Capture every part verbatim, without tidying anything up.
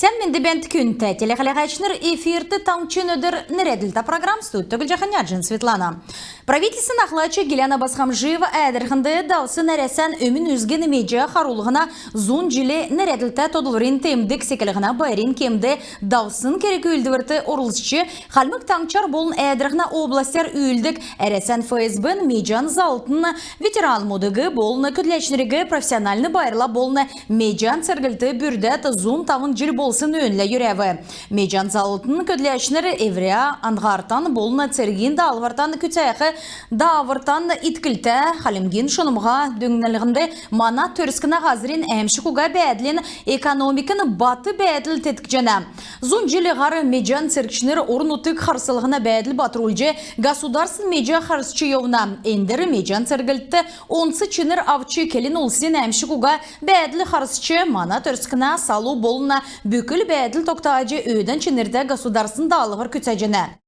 Сән менд бәәнт, күндтә телехәләгәчнр! Эфирт «Таңһчин өдр» нерәдлтә программ. Студьд Төглҗәхнә Җин Светлана. Правительствин ахлач Гиляна Босхомджиева Әәдрхнд давсн Әрәсән өмн үзгин меҗә харулһна зун җилин нерәдлтә тодлврин темдг секлһнә байрин кемд давсн керг-үүлдврт орлцҗ, Хальмг Таңһчар болн Әәдрхнә областяр үүлддг Әрәсән ФСБ-н меҗән заллтын ветеранмудыг болн көдләчнриг профессиональн байрла болн меҗән церглт бүрдәд зун тавн җил болсн өөнлә йөрәв. Меҗән заллтын көдләчнр эврә аңһартан болн цергин даалһвртан күцәх даавртан итклтә, Хальмгин шунмһа дөңнлһнд мана Төрскнә һазрин әәмшг уга бәәдлин, экономикин бат бәәдл теткҗәнә. Зун җил һар меҗән цергчнр орн-нутгт харслһна бәәдл батрулҗ, государственн меҗә харсҗ йовна. Эндр меҗән церглт онц чинр авч, келн улсин әәмшг уга бәәдл харсч, мана Төрскнә салу болн бүкл бәәдл тогтаҗ, өөдән чинртә государственн даалһвр күцәҗәнә.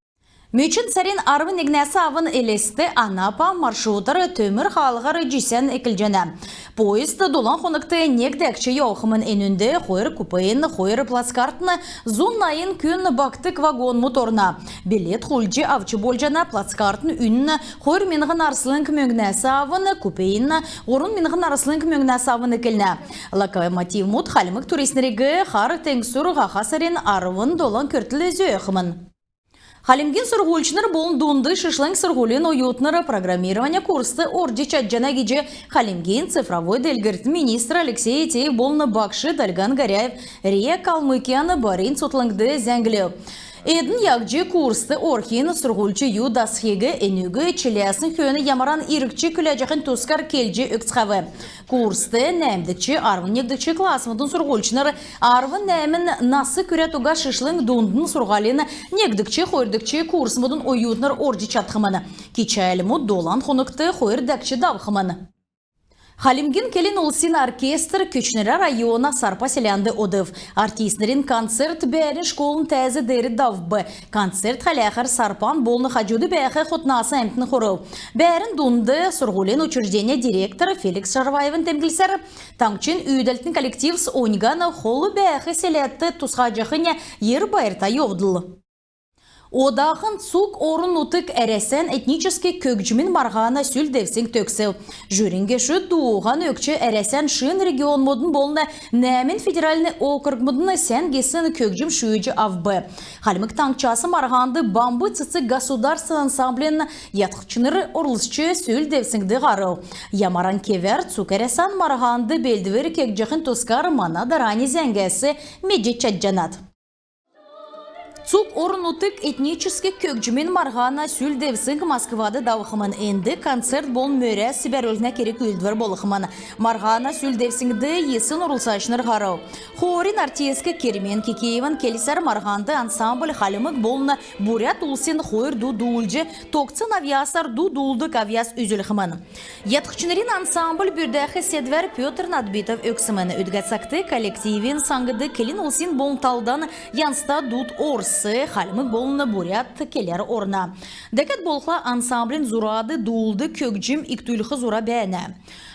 Мөчн сарин арвн негнәс авн Элст — Анапа маршрутар төмр хаалһар җисән эклҗәнә. Поезд долан хонгт нег дәкҗ йовхмн. Энүнд хойр купейн, хойр плацкартн, зун найн күн багтдг вагонмуд орна. Билет хулдҗ авч болҗана. Плацкартн үнн хойр миңһн арслң мөңгнәс авн, купейн һурвн миңһн арслң мөңгнәс авн эклнә. Локомотивмуд хальмг туристнриг Хар теңгсүр һаха сарин арвн долан күртл зөөхмн. Хальмгин сурһульчнр болн дунд шишлң сурһулин оютнр программирования курст орҗ чадҗана гиҗ Хальмгин цифровой делгрлтин министр Алексей Этеев болн багш Дальган Горяев РИА Калмыкиян барин цутхлңд зәңглв. Эдн яһҗ курст орхин, сурһульч ю дасхиг, энүг чиләсн хөөн ямаран иргч күләҗәхин тускар келҗ өгцхәв. Курст нәәмдгч — арвн негдгч классмудын сурһульчнр, арвн нәәмн нас күрәд уга шишлң дундын сурһулин негдгч, хойрдгч курсмудын оютнр орҗ чадхмн. Кичәлмүд долан хонгт хойр дәкҗ давхмн. Хальмгин келн улсин оркестр Көтчнрә района Сарпа селәнд одв. Артистнрин концерт бәәрн школын тәәз деер давв. Концерт хәләхәр Сарпан болн хаҗуд бәәх хотнас әмтн хурв. Бәәрн дунд сурһулин учреждения директор Феликс Шарваевин темдглсәр, таңһчин үүдәлтин коллективс оньган хол бәәх селәдт тусхаҗахнь йир байрта йовдл. Одахн цуг орн-нутг Әрәсән этническ көгҗмин марһана сүл девсңг төгсв. Жюрин гешүд дууһан өгч, Әрәсән шин регионмудын болн нәәмн федеральн округмудын сән гисн көгҗм шүүҗ авв. Хальмг Таңһчас марһанд «Бамб цецг» государственн ансамблин ятхчнр орлцҗ, сүл девсңгд һарв. Ямаран кевәр цуг Әрәсән марһанд белдвр кегдҗәхин тускар мана дарани зәңгәс медҗ чадҗанат. Цуг орн-нутг этническ көгҗмин марһана сүл девсңг Москвад давхмн. Энд концерт болн мөрәс бәрүллһнә керг-үүлдвр болхмн. Марһана сүл девсңгд йисн орлцачнр һарв. Хорин артистк Кермен Кикееван келсәр, марһанд ансамбль хальмг болн бурят улсин хойр ду дуулҗ, тогтсн авъясар ду дуулдг авъяс үзүлхмн. Ятхчнрин ансамбль бүрдәх седвәр Пётр Надбитов өгсмн. Өдгә цагт коллективин саңд келн улсин болн талдан янзта дуд орс, хальмг болн бурят келәр орна. Дәкәд болхла ансамблин зурад дуулдг көгҗм икдүлх зура бәәнә.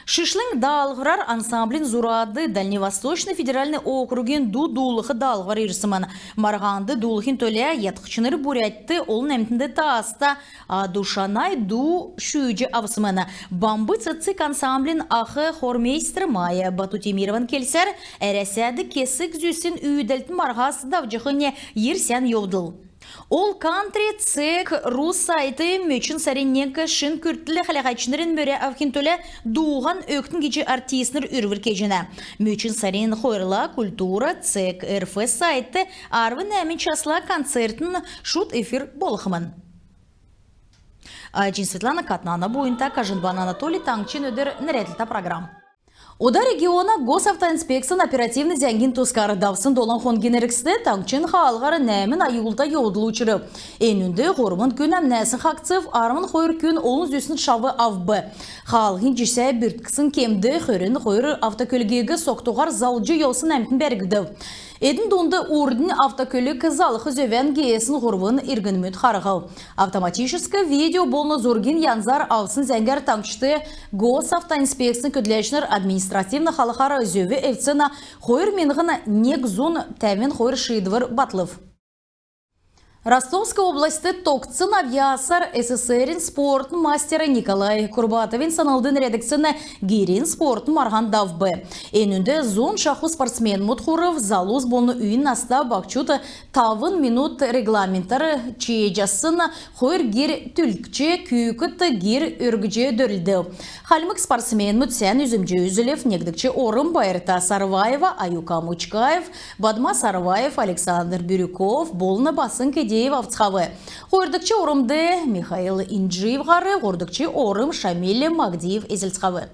Шишлң даалһврар ансамблин зурад Дальневосточн федеральн округин ду дуулх даалһвр ирсмн. Марһанд дуулхин төлә ятхчнр Бурятьт олн әмтнд тааста «Адушанай» ду шүүҗ авсмн. «Бамб цецг» ансамблин ах хормейстр Майя Батутемирован келсәр, Әрәсәд кесг зүсн үүдәлтин марһас давҗахнь йир сән йовдл. All Country C K R U сайт мөчн сарин нег шин күртл хәләһәчнрин мөрә авхин төлә дууһан өгтн гиҗ артистнр үрвр кеҗәнә. Мөчн сарин хойрла «Культура» C K R F сайт арвн нәәмн часла концертин шуд эфир болхмн. Аҗин Светлана, Катнана Буйнта, Кажинбан Анатолий. «Таңһчин өдр» нерәдлтә программ. Ода региона Госавтоинспекцин оперативн зәңгин тускар. Давсн долан хонгин эргцд таңһчин хаалһар нәәмн аюлта йовдл учрв. Энүнд һурвн күн әмнәсн хаһцв, арвн хойр күн олн зүсн шав авв. Хаалһин җисә бүртксн кемд хөрн хойр автокөлгиг согтуһар залҗ йовсн әмтн бәргдв. Эдн дунд урднь автокөлг залх зөвән геесн һурвн иргнмүд харһв. Автоматическ видео болн зургин янзар авсн зәңгәр таңһчд Госавтоинспекцин көдләчнр административн халхар зөв эвдсн хойр миңһн нег зун тәвн хойр шиидвр батлв. Ростовск областьд тогтсн авъясар СССР-ин спортын мастер Николай Курбатовин санлд нерәдгдсн гирин спортын марһан давв. Энүнд зун шаху спортсменмүд хурв, залус болн үйин наста баһчуд тавн минут регламентәр чееҗәсн хойр гир түлкҗ, күүкд гир өргҗ дөрлдв. Хальмг спортсменмүд сән үзмҗ үзүлв. Негдгч орм Байрта Сарваева, Аюка Мучкаев, Бадма Сарваев, Александр Бирюков болн Басң Кедеев авцхав. Хойрдгч ормд Михаил Инджиев һарв, һурвдгч орм Шамиль Магдиев эзлцхав.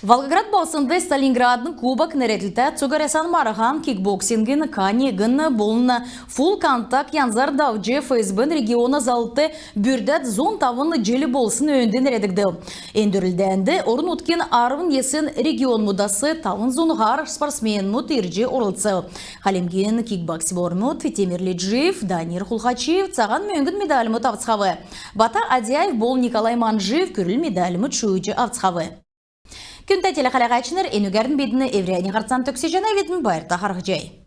Волгоград балһснд «Сталинградын кубок» нерәдлтә цуг Әрәсән марһан кикбоксингин К негн болн фулл контакт янзар давҗ, ФСБ-н региона залвр бүрдәд зун тавн җил болсн өөнд нерәдгдв. Эн дөрлдәнд орн-нутгин арвн йисн регионмудас тавн зун һар спортсменмүд ирҗ орлцв. Хальмгин кикбоксермуд Темир Лиджиев, Данир Хулхачиев цаһан мөңгн медальмуд авцхав. Бата Адяев болн Николай Манжиев күрл медальмуд шүүҗ авцхав. Күндтә телехәләгәчнр, энүгәрн бидн эврәннь һарцан төгсәҗәнәвидн. Байрта харһцхай.